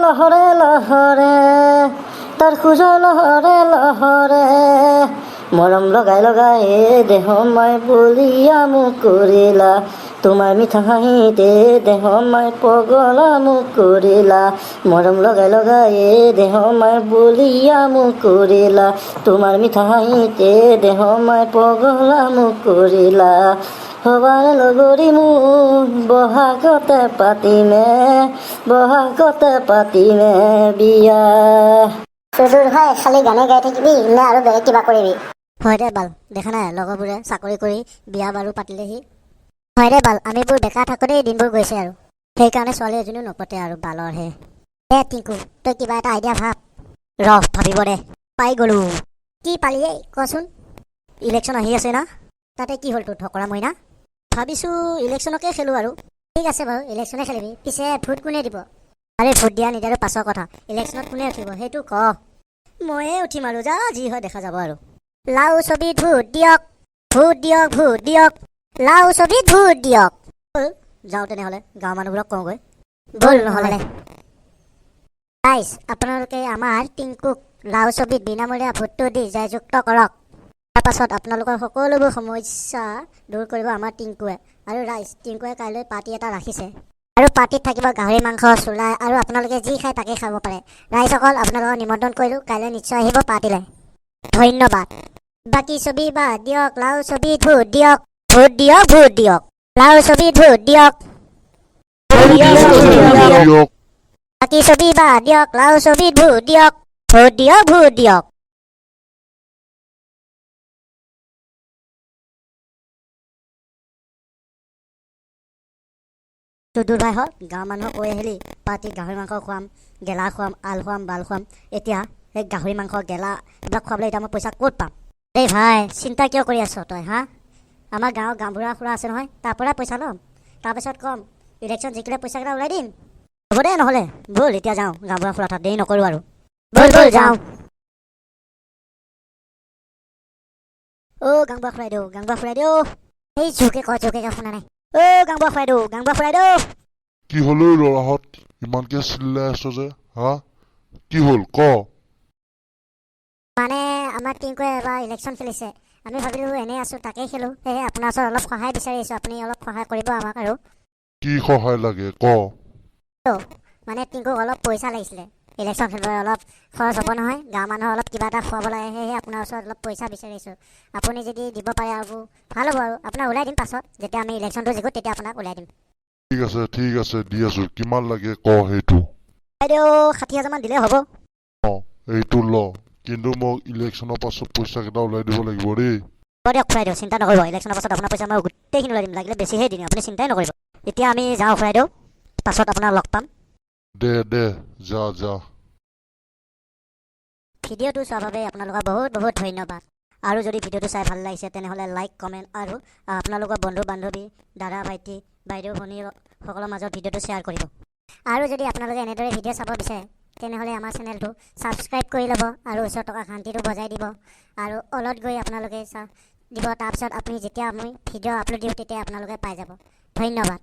লহৰে লহৰে, তাৰ খোজৰ লহৰে লহৰে। মৰম লগাই লগাই দেহ মাই বলিয়া মোক কৰিলা, তোমাৰ মিঠা হাঁহিতে দেহ মাই পগলা মোক কৰিলা। মৰম লগাই লগাই দেহ মাই বলিয়া মোক কৰিলা, তোমাৰ মিঠা হাঁহিতে দেহ মাই পগলা মোক কৰিলা। হবাৰ লগৰী মোৰ বহাগতে পাতিমে, বহাগতে পাতিমে বিয়া। চুদুৰ ভাই, খালি গানে গাই থাকিবি নে আৰু বেলেগ কিবা কৰিবি? হয় দে বাল, দেখা নাই লগৰবোৰে চাকৰি কৰি বিয়া বাৰু পাতিলেহি। হয় দে বাল, আমিবোৰ বেকাৰ থাকোঁতেই দিনবোৰ গৈছে আৰু সেইকাৰণে ছোৱালী এজনীও নপতে আৰু বালৰহে। দে টিংকু, তই কিবা এটা আইডিয়া ভাব। ৰহ, ভাবিব দে। পাই গ'লো। কি পালি এই, কচোন? ইলেকশ্যন আহি আছে না, তাতে কি হ'ল তোৰ ঠকৰা মইনা? ভাবিছোঁ ইলেকশ্যনকে খেলোঁ আৰু। ঠিক আছে বাৰু, ইলেকশ্যনে খেলিবি। পিছে ভোট কোনে দিব? আৰে ভোট দিয়া নিদিয়াটো পাছৰ কথা, ইলেকশ্যনত কোনে উঠিব সেইটো ক। ময়ে উঠিম আৰু, যা যি হয় দেখা যাব আৰু। লাও ছবিত ভোট দিয়ক, ভোট দিয়ক, ভোট দিয়ক, লাও ছবিত ভোট দিয়ক। যাওঁ তেনেহ'লে, গাঁৱৰ মানুহবোৰক কওঁগৈ। ব'ল নহ'লে। ৰাইজ, আপোনালোকে আমাৰ টিংকুক লাও ছবিত বিনামূলীয়া ভোটটো দি জয়যুক্ত কৰক। তাৰপাছত আপোনালোকৰ সকলোবোৰ সমস্যা দূৰ কৰিব আমাৰ টিংকুৱে। আৰু ৰাইজ, টিংকুৱে কাইলৈ পাৰ্টি এটা ৰাখিছে আৰু পাৰ্টিত থাকিব গাহৰি মাংস, চোলাই আৰু আপোনালোকে যি খায় তাকে খাব পাৰে। ৰাইজসকল, আপোনালোকক নিমন্ত্ৰণ কৰিলোঁ, কাইলৈ নিশ্চয় আহিব পাৰ্টিলৈ। ধন্যবাদ। বাকী ছবি বাদ দিয়ক, লাও ছবিত ভোট দিয়ক, ভোট দিয়ক, ভোট দিয়ক, লাও ছবিত ভোট দিয়ক, দিয়ক। বাকী ছবি বাদ দিয়ক, লাও ছবিত ভোট দিয়ক, ভোট দিয়ক, ভোট দিয়ক। চুদুৰ ভাই হত, গাঁৱৰ মানুহক কৈ আহিলি পাৰ্টিত গাহৰি মাংস খুৱাম, গেলা খুৱাম, আল খুৱাম, বাল খুৱাম। এতিয়া সেই গাহৰি মাংস, গেলা এইবিলাক খুৱাবলৈ এতিয়া মই পইচা ক'ত পাম? এই ভাই, চিন্তা কিয় কৰি আছ তই? হা, আমাৰ গাঁৱৰ গাঁওবুঢ়া খুৰা আছে নহয়, তাৰ পৰাই পইচা ল'ম। তাৰপিছত ক'ম ইলেকশ্যন জিকিলে পইচাকেইটা ওলাই দিম। হ'ব দে নহ'লে, ব'ল এতিয়া যাওঁ গাঁওবুঢ়া খুৰা তাত, দেৰি নকৰোঁ আৰু। ব'ল ব'ল যাওঁ। অ' গাঁওবুঢ়া খুৰাইদেউ, গাঁওবুঢ়া খুৰাইদেউ। এই জোৰকে ক, জোৰকে ক, শুনা নাই। অ' গাঁওবুঢ়া খুৰাইদেউ, গাঁওবুঢ়া খুৰাইদেউ। কি হ'ল ঐ ল'ৰাহঁত, ইমানকে চিল্লাই আছ যে? হা, কি হ'ল ক? মানে আমাৰ টিংকুৱে এবাৰ ইলেকশ্যন খেলিছে, আমি ভাবিলোঁ এনেই আছোঁ তাকেই খেলোঁ। সেয়ে আপোনাৰ ওচৰত অলপ সহায় বিচাৰি আহিছোঁ, আপুনি অলপ সহায় কৰিব আমাক আৰু। কি সহায় লাগে ক? মানে টিংকুক অলপ পইচা লাগিছিলে, ইলেকশ্যন খেলিবলৈ অলপ খৰচ হ'ব নহয়, গাঁৱৰ মানুহক অলপ কিবা এটা খুৱাব লাগে। সেয়েহে আপোনাৰ ওচৰত অলপ পইচা বিচাৰিছোঁ, আপুনি যদি দিব পাৰে আৰু ভাল হ'ব আৰু আপোনাক ওলাই দিম পাছত, যেতিয়া আমি ইলেকশ্যনটো জিকোঁ তেতিয়া আপোনাক ওলাই দিম। ঠিক আছে, ঠিক আছে, দি আছো। কিমান লাগে ক সেইটো। বাইদেউ, 60,000মান দিলে হ'ব। অ, এইটো ল, কিন্তু মোক ইলেকশ্যনৰ পাছত পইচাকেইটা ওলাই দিব লাগিব দেই। হ'ব দিয়ক খুৰাইদেউ, চিন্তা নকৰিব। ইলেকশ্যনৰ পাছত আপোনাৰ পইচা মই গোটেইখিনি ওলাই দিম, লাগিলে বেছিহে দিম, আপুনি চিন্তাই নকৰিব। এতিয়া আমি যাওঁ খুৰাইদেউ, পাছত আপোনাক লগ পাম। দে দে, যা যা। ভিডিঅ'টো চোৱাৰ বাবে আপোনালোকক বহুত বহুত ধন্যবাদ। আৰু যদি ভিডিঅ'টো চাই ভাল লাগিছে তেনেহ'লে লাইক, কমেণ্ট আৰু আপোনালোকৰ বন্ধু বান্ধৱী, দাদা ভাইটি, বাইদেউ ভনীসকলৰ মাজত ভিডিঅ'টো শ্বেয়াৰ কৰিব। আৰু যদি আপোনালোকে এনেদৰে ভিডিঅ' চাব বিচাৰে তেনেহ'লে আমাৰ চেনেলটো ছাবস্ক্ৰাইব কৰি ল'ব আৰু ওচৰত থকা ঘণ্টিটো বজাই দিব আৰু অলত গৈ আপোনালোকে দিব। তাৰপিছত আপুনি যেতিয়া আমি ভিডিঅ' আপলোড দিওঁ তেতিয়া আপোনালোকে পাই যাব। ধন্যবাদ।